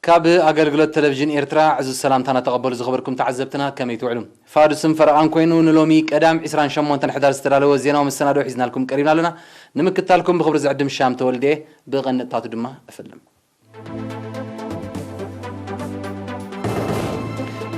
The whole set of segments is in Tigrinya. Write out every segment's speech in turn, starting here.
ካብ ኣገልግሎት ቴሌቪዥን ኤርትራ ዕዙዝ ሰላምታና ተቐበሉ ዝኸበርኩም ተዓዘብትና፣ ከመይ ትውዕሉ? ፋዱስን ፈረቓን ኮይኑ ንሎሚ ቀዳም ዕስራን ሸሞንተን ሕዳር ዝተዳለወ ዜናዊ መሰናድኦ ሒዝናልኩም ቀሪብና ኣለና። ንምክታልኩም ብኽብሪ ዝዕድም ሻም ተወልደ፣ ብቐንጥታቱ ድማ እፍልም።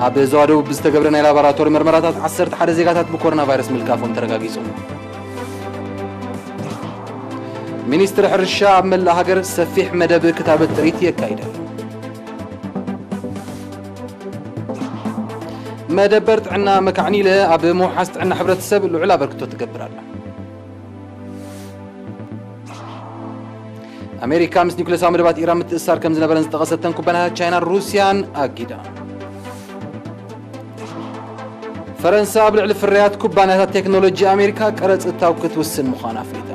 ኣብ ዞባ ደቡብ ብዝተገብረ ናይ ላቦራቶሪ መርመራታት ዓሰርተ ሓደ ዜጋታት ብኮሮና ቫይረስ ምልካፎም ተረጋጊጹ። ሚኒስትሪ ሕርሻ ኣብ መላእ ሃገር ሰፊሕ መደብ ክታበት ጥሪት የካይድ ኣሎ። መደበር ጥዕና መካዕኒለ ኣብ ምውሓስ ጥዕና ሕብረተሰብ ልዑል ኣበርክቶ ትገብር ኣላ። ኣሜሪካ ምስ ኒውክለሳዊ መደባት ኢራን ምትእስሳር ከም ዝነበረን ዝጠቐሰተን ኩባንያታት ቻይናን ሩስያን ኣጊዳ። ፈረንሳ ኣብ ልዕሊ ፍርያት ኩባንያታት ቴክኖሎጂ ኣሜሪካ ቀረጽ እታው ክትውስን ምዃና ኣፍሊጣ።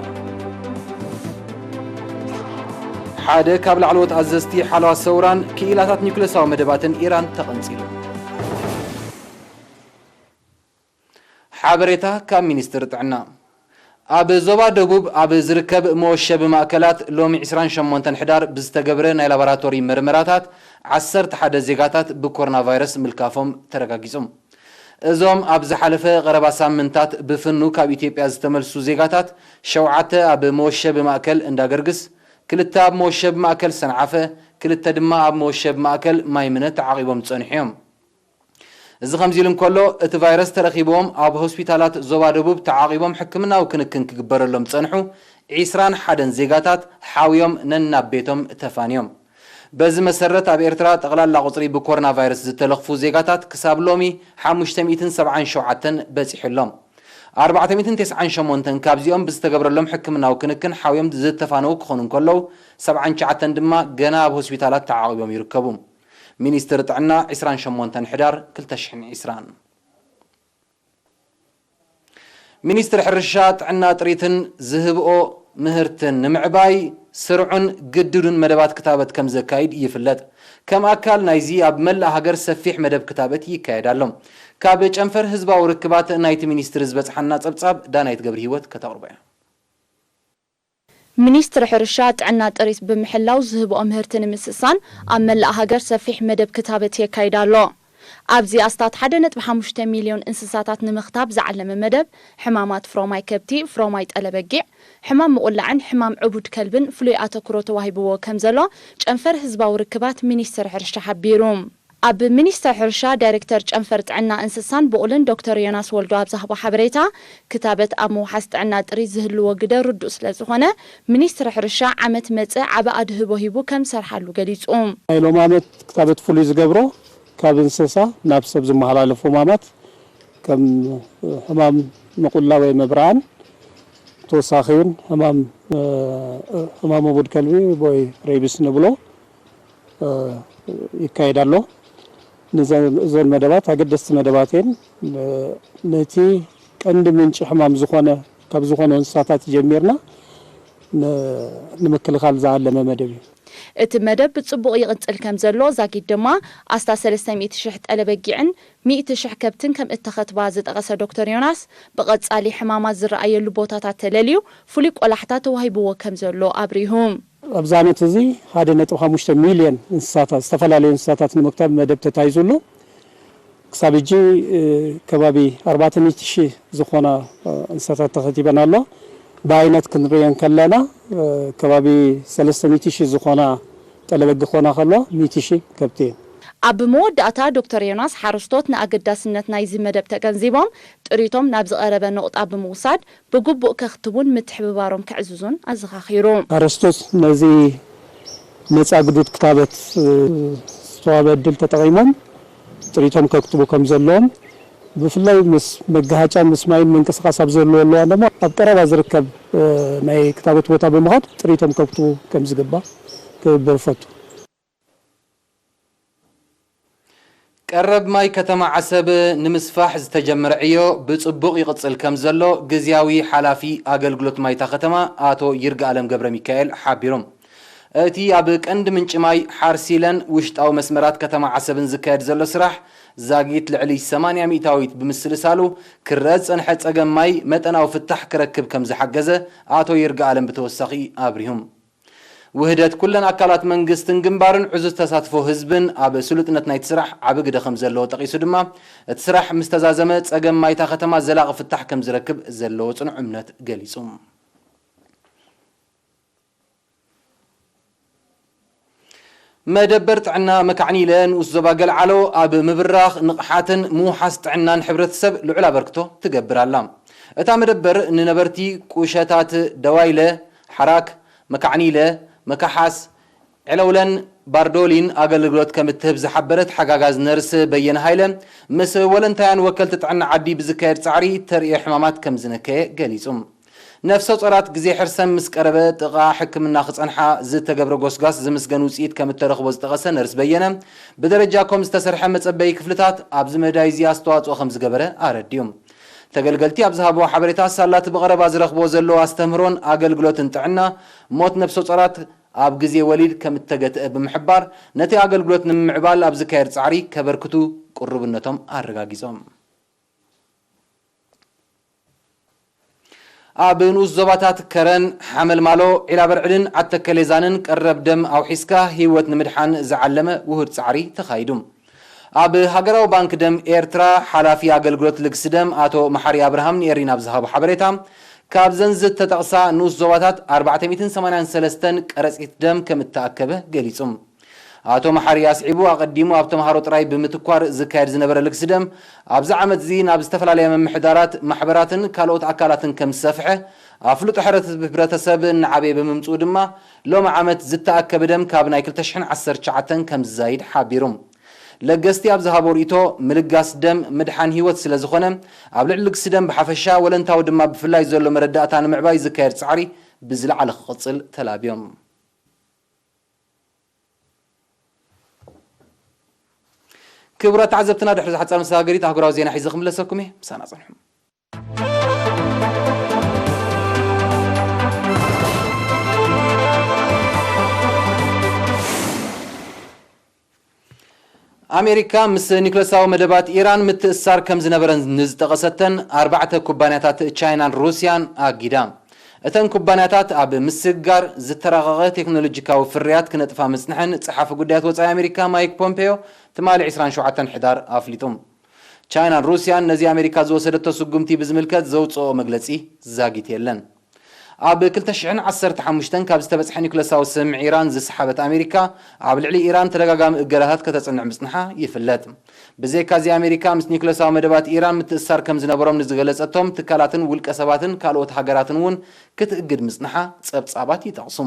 ሓደ ካብ ላዕለዎት ኣዘዝቲ ሓለዋ ሰውራን ክኢላታት ኒውክለሳዊ መደባትን ኢራን ተቐንጺሉ። ሓበሬታ ካብ ሚኒስትሪ ጥዕና። ኣብ ዞባ ደቡብ ኣብ ዝርከብ መወሸቢ ማእከላት ሎሚ ዕስራን ሸሞንተን ሕዳር ብዝተገብረ ናይ ላቦራቶሪ መርመራታት ዓሰርተ ሓደ ዜጋታት ብኮሮና ቫይረስ ምልካፎም ተረጋጊጹ። እዞም ኣብ ዝሓለፈ ቀረባ ሳምንታት ብፍኑ ካብ ኢትዮጵያ ዝተመልሱ ዜጋታት፣ ሸውዓተ ኣብ መወሸቢ ማእከል እንዳገርግስ፣ ክልተ ኣብ መወሸቢ ማእከል ሰንዓፈ፣ ክልተ ድማ ኣብ መወሸቢ ማእከል ማይምነ ተዓቒቦም ዝጸንሑ እዮም። እዚ ከምዚ ኢሉ እንከሎ፣ እቲ ቫይረስ ተረኺብዎም ኣብ ሆስፒታላት ዞባ ደቡብ ተዓቒቦም ሕክምናዊ ክንክን ክግበረሎም ዝጸንሑ ዕስራን ሓደን ዜጋታት ሓውዮም ነናብ ቤቶም ተፋንዮም። በዚ መሰረት፣ ኣብ ኤርትራ ጠቕላላ ቁጽሪ ብኮሮና ቫይረስ ዝተለኽፉ ዜጋታት ክሳብ ሎሚ ሓሙሽተ ሚእትን ሰብዓን ሸውዓተን በጺሑ ኣሎ። ኣርባዕተ ሚእትን ተስዓን ሸሞንተን ካብዚኦም ብዝተገብረሎም ሕክምናዊ ክንክን ሓውዮም ዝተፋነዉ ክኾኑ እንከለዉ፣ ሰብዓን ትሽዓተን ድማ ገና ኣብ ሆስፒታላት ተዓቒቦም ይርከቡ። ሚኒስትሪ ጥዕና፣ ዕስራን ሸሞንተን ሕዳር ክልተ ሽሕን ዕስራን። ሚኒስትሪ ሕርሻ፣ ጥዕና ጥሪትን ዝህብኦ ምህርትን ንምዕባይ ስርዑን ግዱድን መደባት ክታበት ከም ዘካይድ ይፍለጥ። ከም ኣካል ናይዚ ኣብ መላእ ሃገር ሰፊሕ መደብ ክታበት ይካየድ ኣሎ። ካብ ጨንፈር ህዝባዊ ርክባት ናይቲ ሚኒስትሪ ዝበጽሓና ጸብጻብ ዳናይት ገብረ ህይወት ከተቕርቦ እያ። ሚኒስትሪ ሕርሻ፣ ጥዕና ጥሪት ብምሕላው ዝህብኦ ምህርቲ ንምስሳን ኣብ መላእ ሃገር ሰፊሕ መደብ ክታበት የካይድ ኣሎ። ኣብዚ ኣስታት ሓደ ነጥቢ ሓሙሽተ ሚልዮን እንስሳታት ንምኽታብ ዝዓለመ መደብ፣ ሕማማት ፍሮማይ ከብቲ፣ ፍሮማይ ጠለበጊዕ፣ ሕማም ምቑላዕን ሕማም ዕቡድ ከልብን ፍሉይ ኣተኩሮ ተዋሂብዎ ከም ዘሎ ጨንፈር ህዝባዊ ርክባት ሚኒስትሪ ሕርሻ ሓቢሩ። ኣብ ሚኒስትሪ ሕርሻ ዳይሬክተር ጨንፈር ጥዕና እንስሳን ብቑልን ዶክተር ዮናስ ወልዱ ኣብ ዝሃቦ ሓበሬታ፣ ክታበት ኣብ ምውሓስ ጥዕና ጥሪት ዝህልዎ ግደ ርዱእ ስለ ዝኾነ፣ ሚኒስትሪ ሕርሻ ዓመት መጸ ዓቢ ኣድህቦ ሂቡ ከም ዝሰርሓሉ ገሊጹ። ናይ ሎም ዓመት ክታበት ፍሉይ ዝገብሮ፣ ካብ እንስሳ ናብ ሰብ ዝመሓላለፉ ሕማማት ከም ሕማም መቑላ ወይ መብርዓን፣ ተወሳኺ እውን ሕማም፣ እ፣ ሕማም ዕቡድ ከልቢ ወይ ሬቢስ ንብሎ፣ እ፣ ይካየድ ኣሎ። ንዘ-፣ እዘን መደባት ኣገደስቲ መደባት እየን። እ፣ ነቲ ቀንዲ ምንጪ ሕማም ዝኾነ፣ ካብ ዝኾኑ እንስሳታት ጀሚርና ን-፣ ንምክልኻል ዝዓለመ መደብ እዩ። እቲ መደብ ብጽቡቕ ይቕጽል ከም ዘሎ ዛጊድ ድማ ኣስታት ሰለስተ ሚእቲ ሽሕ ጠለበጊዕን ሚእቲ ሽሕ ከብትን ከም እተኸትባ ዝጠቐሰ ዶክተር ዮናስ፣ ብቐጻሊ ሕማማት ዝረኣየሉ ቦታታት ተለልዩ ፍሉይ ቆላሕታ ተዋሂብዎ ከም ዘሎ ኣብሪሁ። ኣብዚ ዓመት እዚ ሓደ ነጥቢ ሓሙሽተ ሚልዮን እንስሳታት፣ ዝተፈላለዩ እንስሳታት ንምክታብ መደብ ተታሂዙ ኣሎ። ክሳብ ሕጂ፣ እ፣ ከባቢ ኣርባዕተ ሚእቲ ሺህ ዝኾና፣ እ፣ እንስሳታት ተኸቲበን ኣሎ። ብኣይነት ክንሪኦ እንከለና፣ እ፣ ከባቢ ሰለስተ ሚእቲ ሺህ ዝኾና ጠለበጊ ክኾና ከለዋ፣ ሚእቲ ሺህ ከብቲ እየን። ኣብ መወዳእታ ዶክተር ዮናስ፣ ሓረስቶት ንኣገዳስነት ናይዚ መደብ ተገንዚቦም ጥሪቶም ናብ ዝቐረበ ነቑጣ ብምውሳድ ብግቡእ ከኽትቡን ምትሕብባሮም ከዕዝዙን ኣዘኻኺሩ። ሓረስቶት ነዚ ነጻ ግዱድ ክታበት፣ እ፣ ዝተዋህበ ዕድል ተጠቒሞም ጥሪቶም ከክትቡ ከም ዘለዎም፣ ብፍላይ ምስ መጋሃጫ፣ ምስ ማይን ምንቅስቓስ ኣብ ዘለወሉ እዋን ድማ ኣብ ቀረባ ዝርከብ፣ እ፣ ናይ ክታበት ቦታ ብምኻድ ጥሪቶም ከክትቡ ከም ዝግባእ ክሕብር እፈቱ። ቀረብ ማይ ከተማ ዓሰብ ንምስፋሕ ዝተጀመረ ዕዮ ብጽቡቕ ይቕጽል ከም ዘሎ ግዝያዊ ሓላፊ ኣገልግሎት ማይታ ከተማ ኣቶ ይርጋኣለም ገብረ ሚካኤል ሓቢሮም። እቲ ኣብ ቀንዲ ምንጪ ማይ ሓርሲለን ውሽጣዊ መስመራት ከተማ ዓሰብን ዝካየድ ዘሎ ስራሕ ዛጊት ልዕሊ ሰማንያ ሚእታዊት ብምስልሳሉ፣ ክረአ ዝጸንሐ ጸገም ማይ መጠናዊ ፍታሕ ክረክብ ከም ዝሓገዘ ኣቶ ይርጋኣለም ብተወሳኺ ኣብሪሁም። ውህደት ኩለን ኣካላት መንግስትን ግንባርን ዕዙዝ ተሳትፎ ህዝብን ኣብ ስሉጥነት ናይቲ ስራሕ ዓቢ ግደ ከም ዘለዎ ጠቒሱ ድማ፣ እቲ ስራሕ ምስ ተዛዘመ ጸገም ማይታ ከተማ ዘላቒ ፍታሕ ከም ዝረክብ ዘለዎ ጽኑዕ እምነት ገሊጹ። መደበር ጥዕና መካዕኒለ ንኡስ ዞባ ገልዓሎ ኣብ ምብራኽ ንቕሓትን ምውሓስ ጥዕናን ሕብረተሰብ ልዑል ኣበርክቶ ትገብር ኣላ። እታ መደበር ንነበርቲ ቁሸታት ደዋይለ፣ ሓራክ፣ መካዕኒለ፣ መካሓስ፣ ዕለውለን ባርዶሊን ኣገልግሎት ከም እትህብ ዝሓበረት ሓጋጋዝ ነርስ በየነ ሃይለ፣ ምስ ወለንታያን ወከልቲ ጥዕና ዓዲ ብዝካየድ ጻዕሪ ተርእዮ ሕማማት ከም ዝነከየ ገሊጹ። ነፍሰ ጾራት ግዜ ሕርሰን ምስ ቀረበ ጥቓ ሕክምና ክጸንሓ ዝተገብረ ጎስጓስ ዝምስገን ውጽኢት ከም እተረኽቦ ዝጠቐሰ ነርስ በየነ፣ ብደረጃ ኮም ዝተሰርሐ መጸበዪ ክፍልታት ኣብዚ መዳይ እዚ ኣስተዋጽኦ ከም ዝገበረ ኣረዲኡ። ተገልገልቲ ኣብ ዝሃብዎ ሓበሬታ፣ ሳላቲ ብቐረባ ዝረኽብዎ ዘለዉ ኣስተምህሮን ኣገልግሎትን ጥዕና፣ ሞት ነፍሰ ጾራት ኣብ ግዜ ወሊድ ከም እተገትአ ብምሕባር፣ ነቲ ኣገልግሎት ንምምዕባል ኣብ ዝካየድ ጻዕሪ ከበርክቱ ቅሩብነቶም ኣረጋጊጾም። ኣብ ንኡስ ዞባታት ከረን፣ ሓመልማሎ፣ ዒላበርዕድን ዓተከሌዛንን ቀረብ ደም ኣውሒስካ ህይወት ንምድሓን ዝዓለመ ውሁድ ጻዕሪ ተኻይዱ። ኣብ ሃገራዊ ባንክ ደም ኤርትራ ሓላፊ ኣገልግሎት ልግሲ ደም ኣቶ መሓሪ ኣብርሃም ንኤሪና ኣብ ዝሃቦ ሓበሬታ፣ ካብዘን ዝተጠቕሳ ንኡስ ዞባታት ኣርባዕተ ሚእትን ሰማንያን ሰለስተን ቀረጺት ደም ከም እተኣከበ ገሊጹ። ኣቶ መሓሪ ኣስዒቡ፣ ኣቐዲሙ ኣብ ተምሃሮ ጥራይ ብምትኳር ዝካየድ ዝነበረ ልግሲ ደም፣ ኣብዚ ዓመት እዚ ናብ ዝተፈላለያ ምምሕዳራት፣ ማሕበራትን ካልኦት ኣካላትን ከም ዝሰፍሐ፣ ኣፍልጦ ሕብረተ-፣ ሕብረተሰብ እናዓበየ ብምምጽኡ ድማ፣ ሎሚ ዓመት ዝተኣከበ ደም ካብ ናይ ክልተ ሽሕን ዓሰርተ ትሽዓተን ከም ዝዛይድ ሓቢሩ። ለገስቲ ኣብ ዝሃቦ ርእይቶ፣ ምልጋስ ደም ምድሓን ህይወት ስለ ዝኾነ፣ ኣብ ልዕሊ ልግሲ ደም ብሓፈሻ፣ ወለንታዊ ድማ ብፍላይ ዘሎ መረዳእታ ንምዕባይ ዝካየድ ጻዕሪ ብዝለዓለ ክቕጽል ተላብዮም። ክቡራት ተዓዘብትና፣ ድሕሪ ዝሓጻር መሰጋገሪት ኣህጉራዊ ዜና ሒዘ ክምለሰኩም እየ። ምሳና ጽንሑ። ኣሜሪካ ምስ ኒክለሳዊ መደባት ኢራን ምትእስሳር ከም ዝነበረን ንዝጠቐሰተን ኣርባዕተ ኩባንያታት ቻይናን ሩስያን ኣጊዳ። እተን ኩባንያታት ኣብ ምስግጋር ዝተራቐቐ ቴክኖሎጂካዊ ፍርያት ክነጥፋ ምጽንሐን ጸሓፊ ጉዳያት ወጻኢ ኣሜሪካ ማይክ ፖምፔዮ ትማሊ ዕስራን ሸውዓተን ሕዳር ኣፍሊጡ። ቻይናን ሩስያን ነዚ ኣሜሪካ ዝወሰደቶ ስጉምቲ ብዝምልከት ዘውጽኦ መግለጺ ዛጊት የለን። ኣብ ክልተ ሽሕን ዓሰርተ ሓሙሽተን ካብ ዝተበጽሐ ኒኩለሳዊ ስምምዕ ኢራን ዝሰሓበት ኣሜሪካ፣ ኣብ ልዕሊ ኢራን ተደጋጋሚ እገዳታት ከተጽንዕ ምጽንሓ ይፍለጥ። ብዘይካዚ ኣሜሪካ ምስ ኒኩለሳዊ መደባት ኢራን ምትእስሳር ከም ዝነበሮም ንዝገለጸቶም ትካላትን ውልቀ ሰባትን ካልኦት ሃገራትን እውን ክትእግድ ምጽንሓ ጸብጻባት ይጠቕሱ።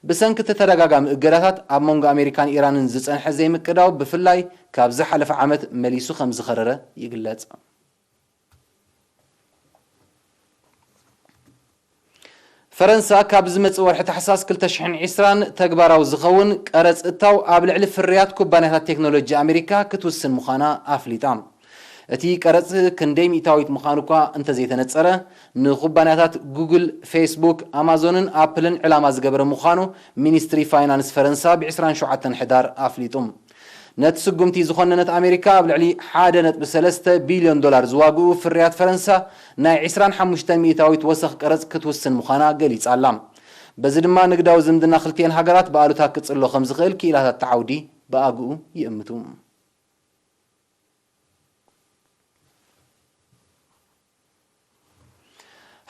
ብሰንኪ እቲ ተደጋጋሚ እገዳታት ኣብ መንጎ ኣሜሪካን ኢራንን ዝጸንሐ ዘይምቅዳው ብፍላይ ካብ ዝሓለፈ ዓመት መሊሱ ከም ዝኸረረ ይግለጽ። ፈረንሳ ካብ ዝመጽእ ወርሒ ታሕሳስ ክልተ ሽሕን ዕስራን ተግባራዊ ዝኸውን ቀረጽ እታው ኣብ ልዕሊ ፍርያት ኩባንያታት ቴክኖሎጂ ኣሜሪካ ክትውስን ምዃና ኣፍሊጣ። እቲ ቀረጽ ክንደይ ሚእታዊት ምዃኑ እኳ እንተዘይተነጸረ፣ ንኩባንያታት ጉግል፣ ፌስቡክ፣ ኣማዞንን ኣፕልን ዕላማ ዝገበረ ምዃኑ ሚኒስትሪ ፋይናንስ ፈረንሳ ብ ዕስራን ሸውዓተን ሕዳር ኣፍሊጡ። ነቲ ስጉምቲ ዝኾነነት ኣሜሪካ፣ ኣብ ልዕሊ ሓደ ነጥቢ ሰለስተ ቢልዮን ዶላር ዝዋግኡ ፍርያት ፈረንሳ ናይ ዕስራን ሓሙሽተን ሚእታዊት ወሰኽ ቀረጽ ክትውስን ምዃና ገሊጻ ኣላ። በዚ ድማ ንግዳዊ ዝምድና ክልቲኤን ሃገራት ብኣሉታ ክጽሎ ከም ዝኽእል ክኢላታት እቲ ዓውዲ ብኣግኡ ይእምቱ።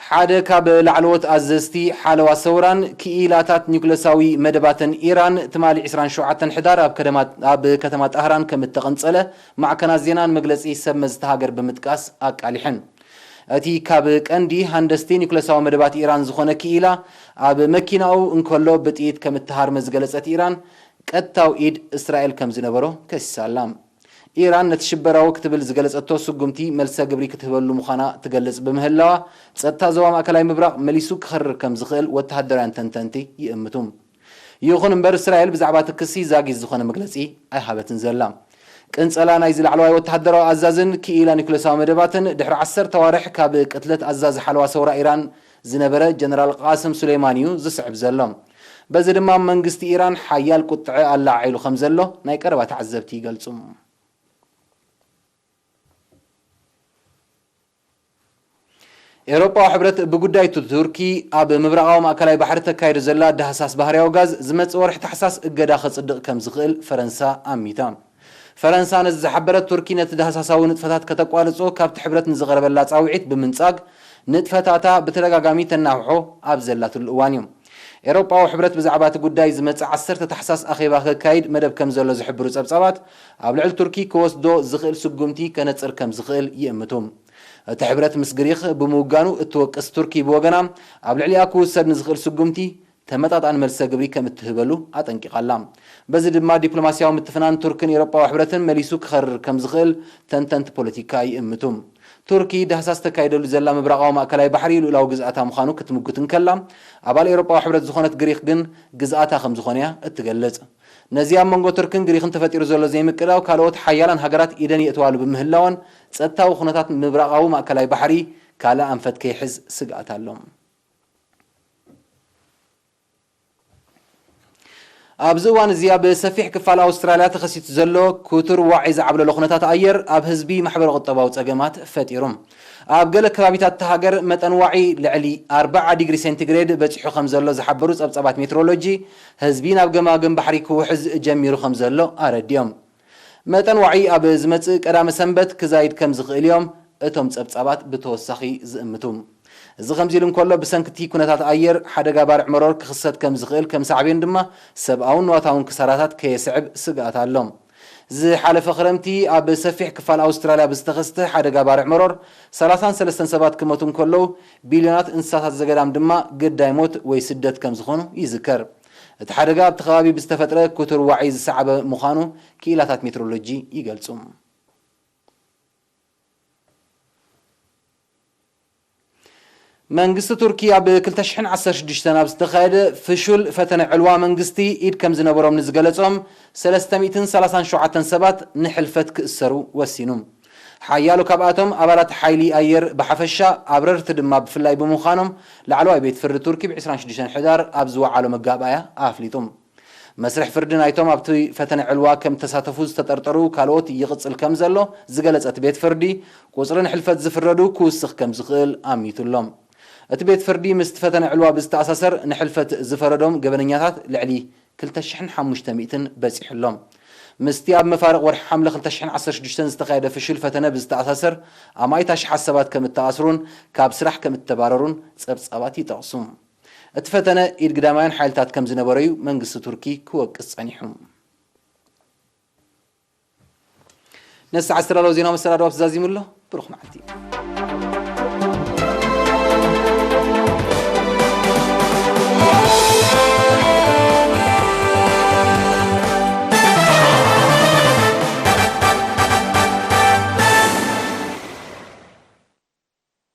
ሓደ ካብ ላዕለዎት ኣዘዝቲ ሓለዋ ሰውራን ክኢላታት ኒኩለሳዊ መደባትን ኢራን ትማሊ ዕስራን ሸውዓተን ሕዳር ኣብ ከደማ-፣ ኣብ ከተማ ጣህራን ከም እተቐንጸለ ማዕከናት ዜናን መግለጺ ሰብ መዚ እታ ሃገር ብምጥቃስ ኣቃሊሐን። እቲ ካብ ቀንዲ ሃንደስቲ ኒኩለሳዊ መደባት ኢራን ዝኾነ ክኢላ ኣብ መኪናኡ እንከሎ ብጥይት ከም እተሃርመ ዝገለጸት ኢራን፣ ቀጥታዊ ኢድ እስራኤል ከም ዝነበሮ ከሲሳ ኣላ። ኢራን ነቲ ሽበራዊ ክትብል ዝገለጸቶ ስጉምቲ መልሰ ግብሪ ክትህበሉ ምዃና ትገልጽ ብምህላዋ፣ ጸጥታ ዞባ ማእከላይ ምብራቕ መሊሱ ክኸርር ከም ዝኽእል ወተሃደራውያን ተንተንቲ ይእምቱ። ይኹን እምበር፣ እስራኤል ብዛዕባ እቲ ክሲ ዛጊት ዝኾነ መግለጺ ኣይሃበትን ዘላ። ቅንጸላ ናይዚ ላዕለዋይ ወተሃደራዊ ኣዛዝን ክኢላ ኒኩለሳዊ መደባትን ድሕሪ ዓሰርተ ኣዋርሕ ካብ ቅትለት ኣዛዚ ሓለዋ ሰውራ ኢራን ዝነበረ ጀነራል ቃስም ሱሌማኒ እዩ ዝስዕብ ዘሎ። በዚ ድማ መንግስቲ ኢራን ሓያል ቁጥዐ ኣላዒሉ ከም ዘሎ ናይ ቀረባ ተዓዘብቲ ይገልጹ። ኤውሮጳዊ ሕብረት ብጉዳይ ቱ-፣ ቱርኪ ኣብ ምብራቓዊ ማእከላይ ባሕሪ ተካይዶ ዘላ ዳህሳስ ባህርያዊ ጋዝ ዝመጽእ ወርሒ ታሕሳስ እገዳ ከጽድቕ ከም ዝኽእል ፈረንሳ ኣሚታ። ፈረንሳ ነዚ ዝሓበረት፣ ቱርኪ ነቲ ዳህሳሳዊ ንጥፈታት ከተቋርጾ ካብቲ ሕብረት ንዝቐረበላ ጻውዒት ብምንጻግ፣ ንጥፈታታ ብተደጋጋሚ ተናውሖ ኣብ ዘላትሉ እዋን እዩ። ኤውሮጳዊ ሕብረት ብዛዕባ እቲ ጉዳይ ዝመጽእ ዓሰርተ ታሕሳስ ኣኼባ ከካይድ መደብ ከም ዘሎ ዝሕብሩ ጸብጻባት፣ ኣብ ልዕሊ ቱርኪ ክወስዶ ዝኽእል ስጉምቲ ከነጽር ከም ዝኽእል ይእምቱ። እቲ ሕብረት ምስ ግሪኽ ብምውጋኑ እትወቅስ ቱርኪ ብወገና፣ ኣብ ልዕሊኣ ክውሰድ ንዝኽእል ስጉምቲ ተመጣጣኒ መልሰ ግብሪ ከም እትህበሉ ኣጠንቂቓ ኣላ። በዚ ድማ ዲፕሎማስያዊ ምትፍናን ቱርክን ኤውሮጳዊ ሕብረትን መሊሱ ክኸርር ከም ዝኽእል ተንተንቲ ፖለቲካ ይእምቱ። ቱርኪ ዳህሳስ ተካይደሉ ዘላ ምብራቓዊ ማእከላይ ባሕሪ ልኡላዊ ግዝኣታ ምዃኑ ክትምጉት እንከላ፣ ኣባል ኤውሮጳዊ ሕብረት ዝኾነት ግሪኽ ግን ግዝኣታ ከም ዝኾነ'ያ እትገልጽ። ነዚ ኣብ መንጎ ቱርክን ግሪኽን ተፈጢሩ ዘሎ ዘይምቅዳው፣ ካልኦት ሓያላን ሃገራት ኢደን የእትዋሉ ብምህላወን፣ ጸጥታዊ ኩነታት ምብራቓዊ ማእከላይ ባሕሪ ካልእ ኣንፈት ከይሕዝ ስግኣት ኣሎ። ኣብዚ እዋን እዚ ኣብ ሰፊሕ ክፋል ኣውስትራልያ ተኸሲቱ ዘሎ ክቱር ዋዒ ዝዓብለሎ ኩነታት ኣየር ኣብ ህዝቢ ማሕበረ ቁጠባዊ ጸገማት ፈጢሩ። ኣብ ገለ ከባቢታት እታ ሃገር መጠን ዋዒ ልዕሊ ኣርብዓ ዲግሪ ሴንቲግሬድ በጺሑ ከም ዘሎ ዝሓበሩ ጸብጻባት ሜትሮሎጂ፣ ህዝቢ ናብ ገማግም ባሕሪ ክውሕዝ ጀሚሩ ከም ዘሎ ኣረዲኦም። መጠን ዋዒ ኣብ ዝመጽእ ቀዳመ ሰንበት ክዛይድ ከም ዝኽእል እዮም እቶም ጸብጻባት ብተወሳኺ ዝእምቱ። እዚ ከምዚ ኢሉ እንከሎ፣ ብሰንኪ እቲ ኩነታት ኣየር ሓደጋ ባርዕ መሮር ክኽሰት ከም ዝኽእል፣ ከም ሳዕቤን ድማ ሰብኣውን ንዋታውን ክሳራታት ከየስዕብ ስግኣት ኣሎ። ዝሓለፈ ክረምቲ ኣብ ሰፊሕ ክፋል ኣውስትራልያ ብዝተኸስተ ሓደጋ ባርዕ መሮር ሰላሳን ሰለስተን ሰባት ክሞቱ እንከለዉ፣ ቢልዮናት እንስሳታት ዘገዳም ድማ ግዳይ ሞት ወይ ስደት ከም ዝኾኑ ይዝከር። እቲ ሓደጋ ኣብቲ ከባቢ ብዝተፈጥረ ክቱር ዋዒ ዝሰዓበ ምዃኑ ክኢላታት ሜትሮሎጂ ይገልጹ። መንግስቲ ቱርኪ ኣብ ክልተ ሽሕን ዓሰርተ ሽዱሽተን ኣብ ዝተኻየደ ፍሹል ፈተነ ዕልዋ መንግስቲ ኢድ ከም ዝነበሮም ንዝገለጾም ሰለስተ ሚእትን ሰላሳን ሸውዓተን ሰባት ንሕልፈት ክእሰሩ ወሲኑ። ሓያሎ ካብኣቶም ኣባላት ሓይሊ ኣየር ብሓፈሻ፣ ኣብረርቲ ድማ ብፍላይ ብምዃኖም፣ ላዕለዋይ ቤት ፍርዲ ቱርኪ ብ ዕስራን ሽዱሽተን ሕዳር ኣብ ዝወዓሎ መጋባእያ ኣፍሊጡ። መስርሕ ፍርዲ ናይቶም ኣብቲ ፈተነ ዕልዋ ከም ተሳተፉ ዝተጠርጠሩ ካልኦት ይቕጽል ከም ዘሎ ዝገለጸ እቲ ቤት ፍርዲ፣ ቁጽሪ ንሕልፈት ዝፍረዱ ክውስኽ ከም ዝኽእል ኣሚቱ ኣሎ። እቲ ቤት ፍርዲ ምስቲ ፈተነ ዕልዋ ብዝተኣሳሰር ንሕልፈት ዝፈረዶም ገበነኛታት ልዕሊ ክልተ ሽሕን ሓሙሽተ ሚእትን በጺሑ ኣሎ። ምስቲ ኣብ መፋርቕ ወርሒ ሓምለ ክልተ ሽሕን ዓሰርተ ሽዱሽተን ዝተኻየደ ፍሹል ፈተነ ብዝተኣሳሰር፣ ኣማኢት ኣሽሓት ሰባት ከም እተኣስሩን ካብ ስራሕ ከም እተባረሩን ጸብጻባት ይጠቕሱ። እቲ ፈተነ ኢድ ግዳማውያን ሓይልታት ከም ዝነበሮ እዩ መንግስቲ ቱርኪ ክወቅስ ጸኒሑ። ነዚ ሰዓት ዝተዳለወ ዜናዊ መሰናድኦ ኣብዚ ዛዚሙ ኣሎ። ብሩኽ መዓልቲ።